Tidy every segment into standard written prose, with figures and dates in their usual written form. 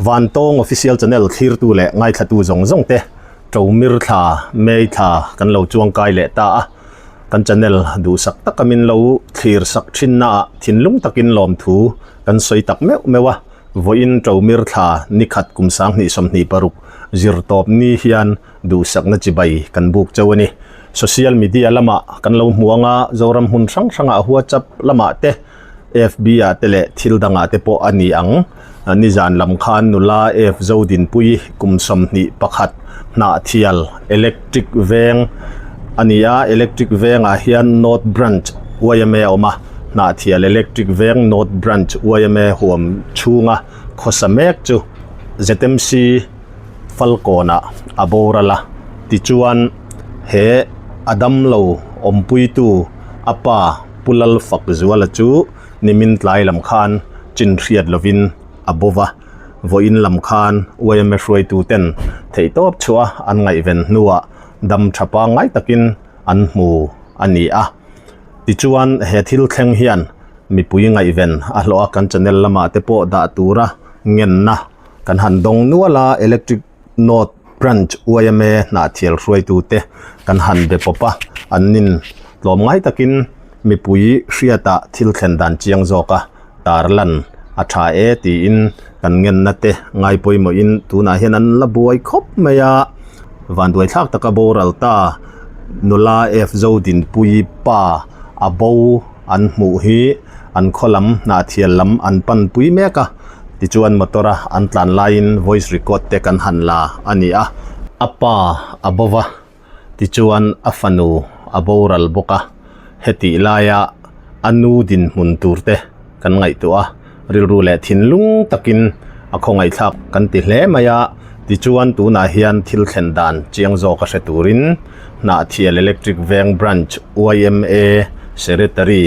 Vantawng Official Channel thlirtu leh ngaithlatu zawng zawng te Ṭomir thla, May thla kan lo chuangkai leh ta a, kan channel duhsak taka min lo thlir sak thinnaah thinlung takin lawmthu kan sawi tak meuh meuh a, vawiin Ṭomir thla nikhat kum 2026 zirtawp ni hian duhsakna chibai kan buk cheu a ni. Social media lamah kan lo hmu anga Zoram hmun hrang hrangah WhatsApp lamah te, FB ah te leh thil dangah te pawh a ni ang. Nizan lam khan nula F Zodinpui kum 21 Hnahthial Electric Veng a ni a, Electric Vengah hian North Branch yma a awm a, Hnahthial Electric Veng North Branch yma huam chhunga khawsa mek chu ZMC Falkawnah a boral a, tichuan he a damlo awmpuitu a pa Pu Lalfakzuala chu nimin tlai lam khan chin hriat lovin a bo va, vawiin lam khan yma hruaituten theihtawp chhuah an ngaihven hnuah dam tha pangngai takin an hmu a ni a. Tichuan he thil thleng hian mipui ngaihven a hlawh a, kan channel lamah te pawh dah tura ngenna kan han dawng nual a, electric North Branch yma hnahthial hruaitute kan han be pawp a, an nin tlawmngai takin mipui hriatah thil thlen dan chiang zawka tarlan a tha e tiin kan ngenna te ngai pawimawhin tunah hian an la buai khawp mai a, vanduai thlak taka boral ta nula F Zodinpuii pa a bo an hmuh hi an khaw lam hnahthial lam an panpui mek a. Tichuan motor a an tlan laiin voice record te kan han la a ni a. A pa a bo va, tichuan a fanu a boral bawk a. Hetih laia a nu dinhmun tur te kan ngaihtuah a, rilru leh thinlung takin a khawngaihthlak kan ti hle mai a. Tichuan tunah hian thil thlen dan chiang zawk a hre turin Hnahthial Electric Veng Branch yma Secretary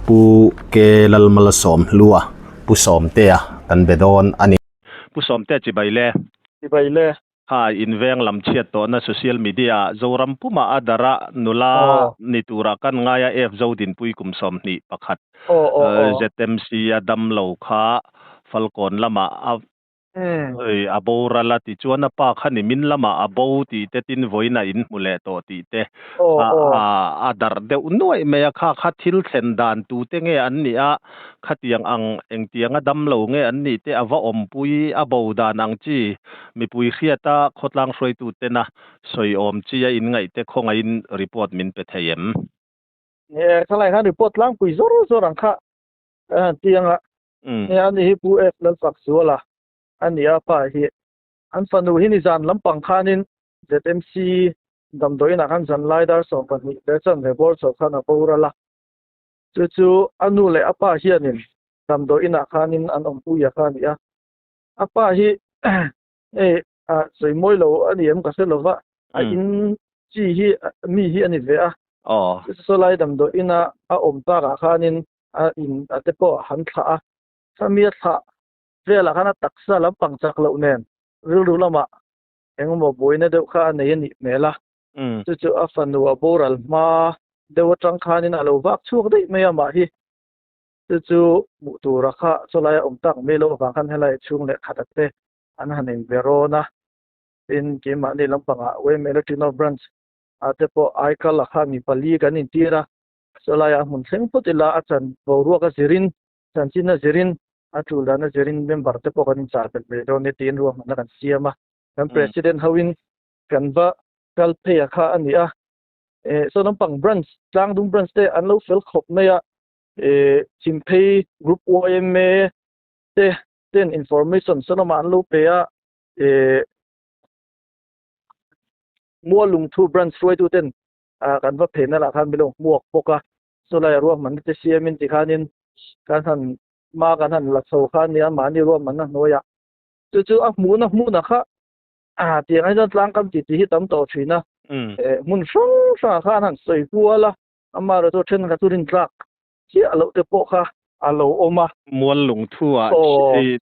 Pu K Lalmalsawmhlua Pu Sawmtea kan be dawn a ni. Pu Sawmtea chibai le. Chibai le. Kha in veng lam chhiat tawhna social media ah Zoram pumah a darh a, nula ni turah kan ngai a F Zodinpui kum 21 ZMC a damlo kha Falkawn lamah a Oi, a boral a tichuan a pa kha nimin lamah a bo tih te tin vawiin a inhmu leh tawh tih te a a darh deuh nuaih mai a, kha kha thil thlen dan tute nge an nih a, khatiang ang engtianga dam lo nge an nih te a va awmpui a bo dan ang chi mipui hriata khawtlang hruaitu tena sawi awm chi a inngaih te khawngaihin report min pe thei em? He khalai khan report tlangpui zawr zawr ang kha kan han ti ang a. He ani hi Pu F Lalfakzuala a ni a, pa hi an fanu hi nizan lampang khanin ZMC damdawiinah khan zanlai dar 12 leh chanve bawr chho khan a boral a, chu chu a nu leh a pa hianin damdawiinah khanin an awmpui a kha a ni a, a pa hi hei a sawi mawi lo a ni em ka hre lova, a in chi hi mi hi a ni ve a, chu lai damdawiina a awm takah khanin a in a te pawh han thlah a, khami a thlah velah khan a taksa lampang chak loh nen rilru lamah engemaw buaina deuh kha a nei a nih hmel a, chu chu a fanu a boral hma deuh atang khanin a lo vak chhuak daih mai a mah hi, chu chu hmuh tura kha chawlai a awm tak mai loh avang khan helai chhung leh khat a te an han inbe rawn a, tin keimahni lampangah Wem Electric North Branch ah te pawh aikal a kha mi pali kan intir a. Chulaiah a hmun thleng phawt ila a chan boruak a zirin, chanchin a zirin, a tul dan a zirin member te pawh kan inchah belh mai dawn e tiin ruahmanna kan siam a. Kan President hoin kan va kal phei a kha a ni a. Saw lampang branch, Tlangdung branch te an lo fel khawp mai a, Chhimphei Group yma te ten information saw lamah an lo pe a, Mualungthu branch hruaitu ten ah kan va phen lah khan milo hmuak bawk a chulai a ruahmanna te siamin tikhanin kan han hma kan han la chho kha ania mahni ruahmanna hnuaiah chu chu a hmuhna hmuna kha ah tiang ai chuan tlangkam tih tih hi tam tawh thin a eh hmun hrang hrangah khan han sawi kual a amaherawhchu thenkhat chu rintlak chiah loh te pawh kha a lo awm a. Mual lungthu ah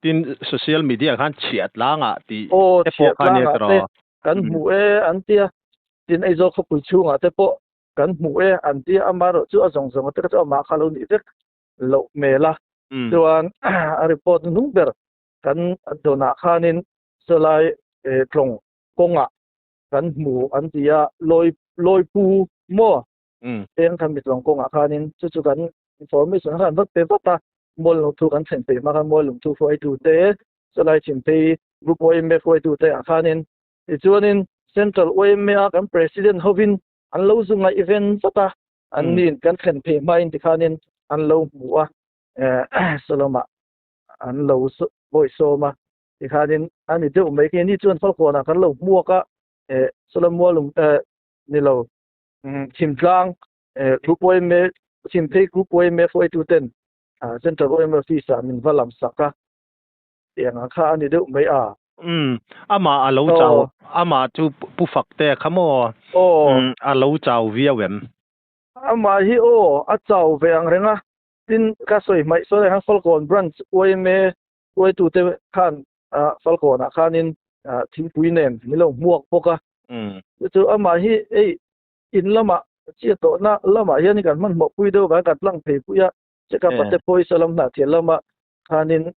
tin social media khan chhiah tlangah tih te pawh kha nia tiraw. Kan hmu e an tia, tin Aizawl khawpui chhungah te pawh kan hmu e an tia, amaherawh chu a zawng zawng te kha chu amah kha lo nih vek loh hmel a. Chuan a report hnung ber kan dawnah khanin sawlai tlawng kawngah kan hmu an ti a, lawi lawipu maw eng kha mitlawng kawngah khanin chu chu kan information kha kan vat pe vat a, mual lo thu kan thlen peih hma khan mual lungthu hruaitute sawlai chhimphei group yma hruaitute ah khanin tichuanin Central yma a kan President hovin an lo zu ngaih ven vat a, an niin kan thlen phei hmain tikhanin an lo hmu a, Solomah an lo bawi sawm a, tikhanin a ni deuh mai khi ni chuan Falkawnah kan lo hmuak a, Solom mualung ni lo Chhimtlang group yma Chhimphei group yma hruaituten Central yma office ah min va lam sak a. Tiang ang kha a ni deuh mai a. Umm, amah a lo chau, amah chu Pu Fakte kha maw? Aw. Umm, a lo chau viau em? Amah hi aw, a chau ve ang reng a. Tin, ka sawi hmaih sawi khan Falkawn Branch yma hruaitute khan Falkawnah khanin thingpui nen min lo hmuak bawk a. Chu chu amah hi hei in lamah chiah tawhna lamah hian kan hmanhmawh pui deuh vang kan tlang phei pui a. Cheka pate pawisa lam hnah thian lama khanin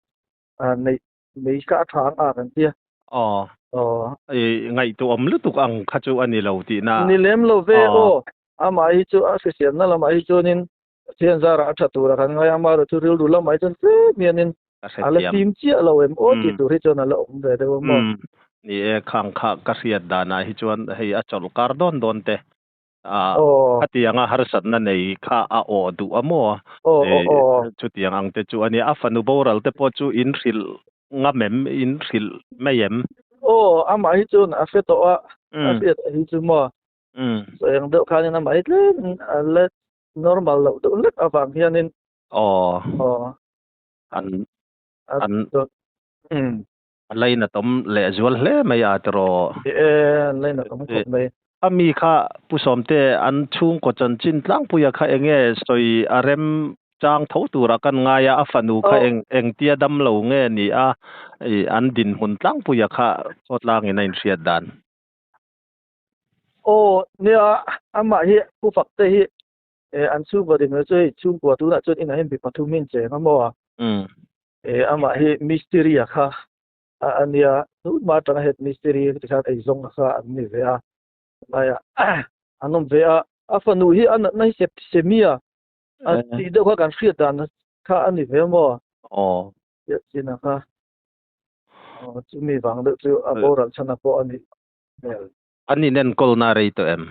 neih mai kha a tha ang a kan tia. Aw. Aw. I ngaihtuah awm lutuk ang kha chu a ni lo tihna. Ni lem lo ve aw. Amah hi chu a hriselna lamah hi chuanin Pathian zarah a tha tura kan ngai a, amaherawh chu rilru lamah hi chuan tlem hianin a la fim chiah lo em aw tih tur hi chuan a la awm ve deuh a maw. Ni e, khang kha ka hriat danah hi chuan hei a chawlh kar dawn dawn te. A khatiang a harsatna nei kha a awh duh a maw? Chutiang ang te chu a nia. A fanu boral te pawh chu in hrilh ngam em? In hrilh mai em? Aw, amah hi chuan a hre tawh a, a hriat hi chu maw? Sawi ang deuh khanin amah hi tlemin a la normal loh deuh hlek avang hianin. Aw. An an A lainatawm leh zual hle mai a tiraw? Ni e, an lainatawm khawp mai. A mi kha Pu Sawmte an chhungkaw chanchin tlangpuia kha enge sawi a rem chang tho tura kan ngai a, a fanu kha eng engtia dam lo nge ni a, an dinhmun tlangpuia kha khawtlangin a inhriat dan. Aw, nia, amah hi Pu Fakte hi an chhungkaw dinhmun chu hei chhungkua tunah chuan inah hian mi pathum in cheng a maw a? Amah hi mistiri a kha a nia, tunhma atanga head mistiri ti khan eizawng a kha an ni ve a, tunlaiah an awm ve a, a fanu hi a natna hi septicemia a tih deuh kha kan hriat dan kha a ni ve maw? Aw. Hriat chin a kha. Aw, chumi vang deuh chu a boral chhan a pawh a nih hmel. An inenkawlna rei tawh em?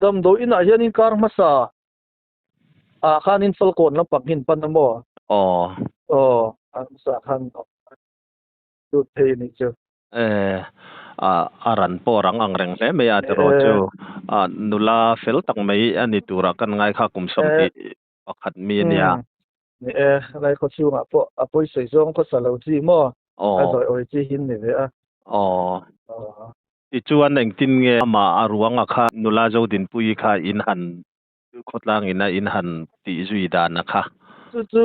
Damdawi inah hianin kar hmasa ah khanin Falkawn lampang hi an pan a maw? Aw. Aw, an hmasa khan lut phei a nih chu. E, a ran pawh rang ang reng hle mai a tiraw chu. Nula fel tak mai a ni turah kan ngai kha kum sawmhnih pakhat mi a nia. Ni e, lai khaw chhungah pawh a pawisawi zawng khawsa lo chi maw? Aw. A zawi awi chi hi an ni ve a. Aw. Aw. Tichuan engtin nge amah a ruanga kha nula Zodinpuii kha in han khawtlang ina in han tih zui dan a kha. Chu chu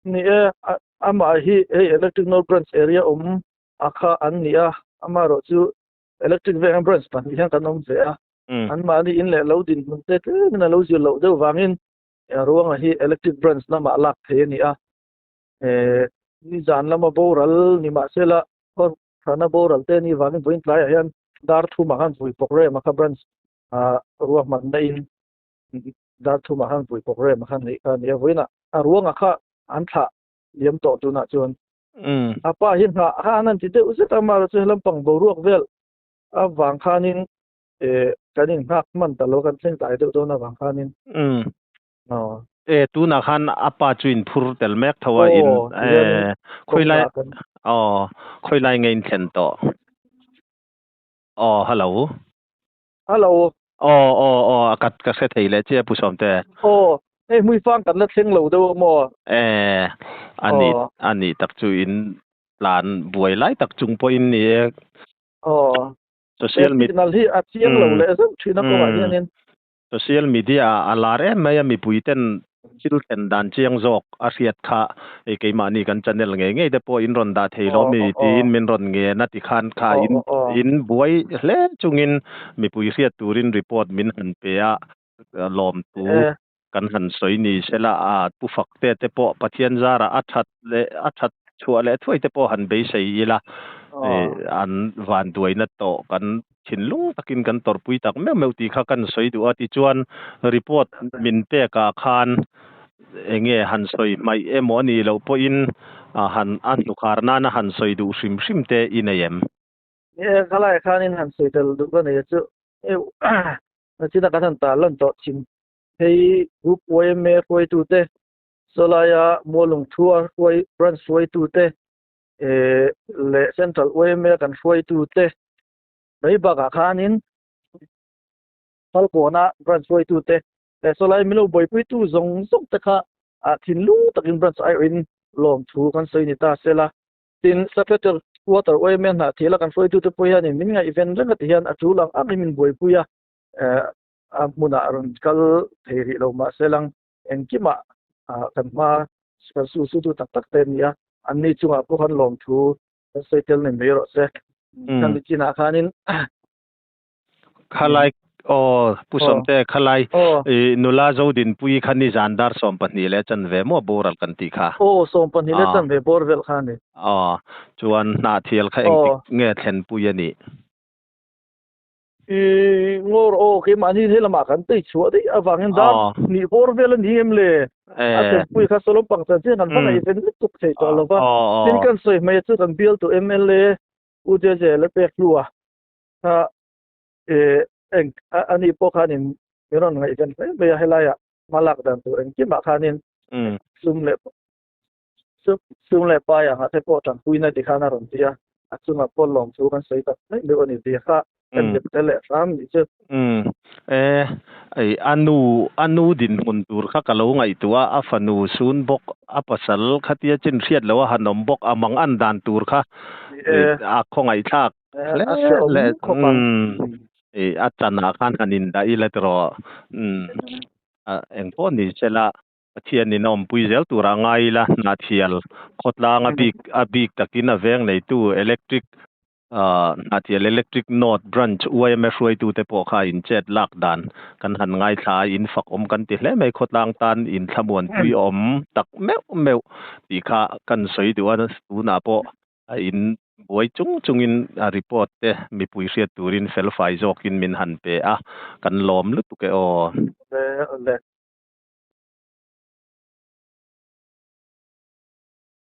ni e, amah hi hei Electric North Branch area awm a kha an ni a, amaherawh chu Electric Veng Branch pahnih hian kan awm ve a, anmahni in leh lo dinhmun te tlemin a lo zir loh deuh vangin ruanga hi Electric Branch lamah lak thei a ni a, nizan lama boral ni mahsela Thana boral te ni vangin vawiin tlaiah hian dar thumah khan vui pawk rem a kha branch ah ruahmanna in dar thumah khan vui pawk rem a kha neih kha a ni a, vawiinah a ruangah kha an thlah liam tawh tunah chuan a pa hi nghah khan an ti deuh zet a, amaherawhchu chu helampang boruak vel avang khanin kan innghak hman ta lo, kan thleng tlai deuh dawn avang khanin. Aw. E tunah khan a pa chu in phur tel mek tho a in e khawi lai aw khawi lai nge in thlen tawh aw hello hello aw aw aw a kat ka hre thei leh chiah pu Sawmte aw hei hmui fang kan la thleng lo deuh a maw e ani ani tak chu in tlan buai lai tak chung pawh in ni e aw social media signal hi a chiang lo leh zeuh thin a kawngah hianin Social media ah a lar em mai a, mipui ten thil thlen dan chiang zawk a hriat kha hei keimahni kan channel ngei ngei te pawh in rawn dah thei lo mi tiin min rawn ngen a tikhan kha in in buai hle chungin mipui hriat turin report min han pe a, lawmthu kan han sawi ni sela a pu fak te te pawh Pathian zarah a that leh a that. Chhuah leh thuai te pawh han beisei ila, an vanduaina tawh kan thinlung takin kan tawrhpui tak meuh meuh tih kha kan sawi duh a. Tichuan report min pekah khan enge han sawi hmaih emaw a nih loh pawhin han a hnukhar nana han sawi duh hrim hrim te i nei em? Ni e, khalaiah khanin han sawi tel duh ka nei a chu. Nachina kan han tarlan tawh thin hei group yma hruaitute Sawlaia Mualungthua hruai branch hruaitute leh Central yma kan hruaitute mai bakah khanin Falkawna branch hruaitute leh sawlai milo buaipuitu zawng zawng te kha thinlung takin branch aiawhin lawmthu kan sawi ni ta sela. Tin, Secretary Quarter yma hnah thila kan hruaitute pawh hianin min ngaihven reng a ti hian a tul ang angin min buaipui a, a hmunah rawn kal thei rih lo mahse lang engkimah kan hma kan su sutu tak tak te ania anni chungah pawh khan lawmthu kan sawi tel ni mai rawh se kan nichinah khanin Khalai aw Pu Sawmte khalai i nula Zodinpuii kha nizan dar 12 leh chanve maw boral kan tih kha. Aw 12 leh chanve bawr vel kha a ni. Aw chuan hnah thial kha engtik nge thlenpui a nih? I ngawr aw keimahni he lamah kan tei chhuah daih avangin dar hnih bawr vel a ni em le? A thlenpui kha Solom pang chanchin kan va ngaihven lutuk thei tawh lo va. Tin kan sawi hmei chu kan bialtu mla U Jeje la pek hlu a kha eng ani pawh khanin min rawn ngaihven hle mai a helaiah hma lak dan tur engkimah khanin sum leh sum leh pai angah te pawh tanpuina ti khan a rawn ti a, a chungah pawh lawm chu kan sawi tak mai deuh a ni tih kha kan zep tel leh hram nih chu. Umm e, ei a nu a nu dinhmun tur kha ka lo ngaihtuah a, a fanu sun bawk a pasal khatia chin hriat loh a han awm bawk a mang an dan tur kha a khawngaihthlak hle hle umm ei a chanah khan han indah ila tiraw umm engpawh ni sela. Pathianin a awmpui zel turah ngai ila, Hnahthial khawtlang a bik a bik takin a veng neitu Electric Hnahthial Electric North Branch yma hruaitute pawh kha in chet lak dan kan han ngaithla a, in fak awm kan ti hle mai. Khawtlang tan in thlamuanpui awm tak meuh meuh tih kha kan sawi duh a, tunah pawh a in buai chung chungin a report te mipui hriat turin felfai zawkin min han pe a, kan lawm lutuk e aw.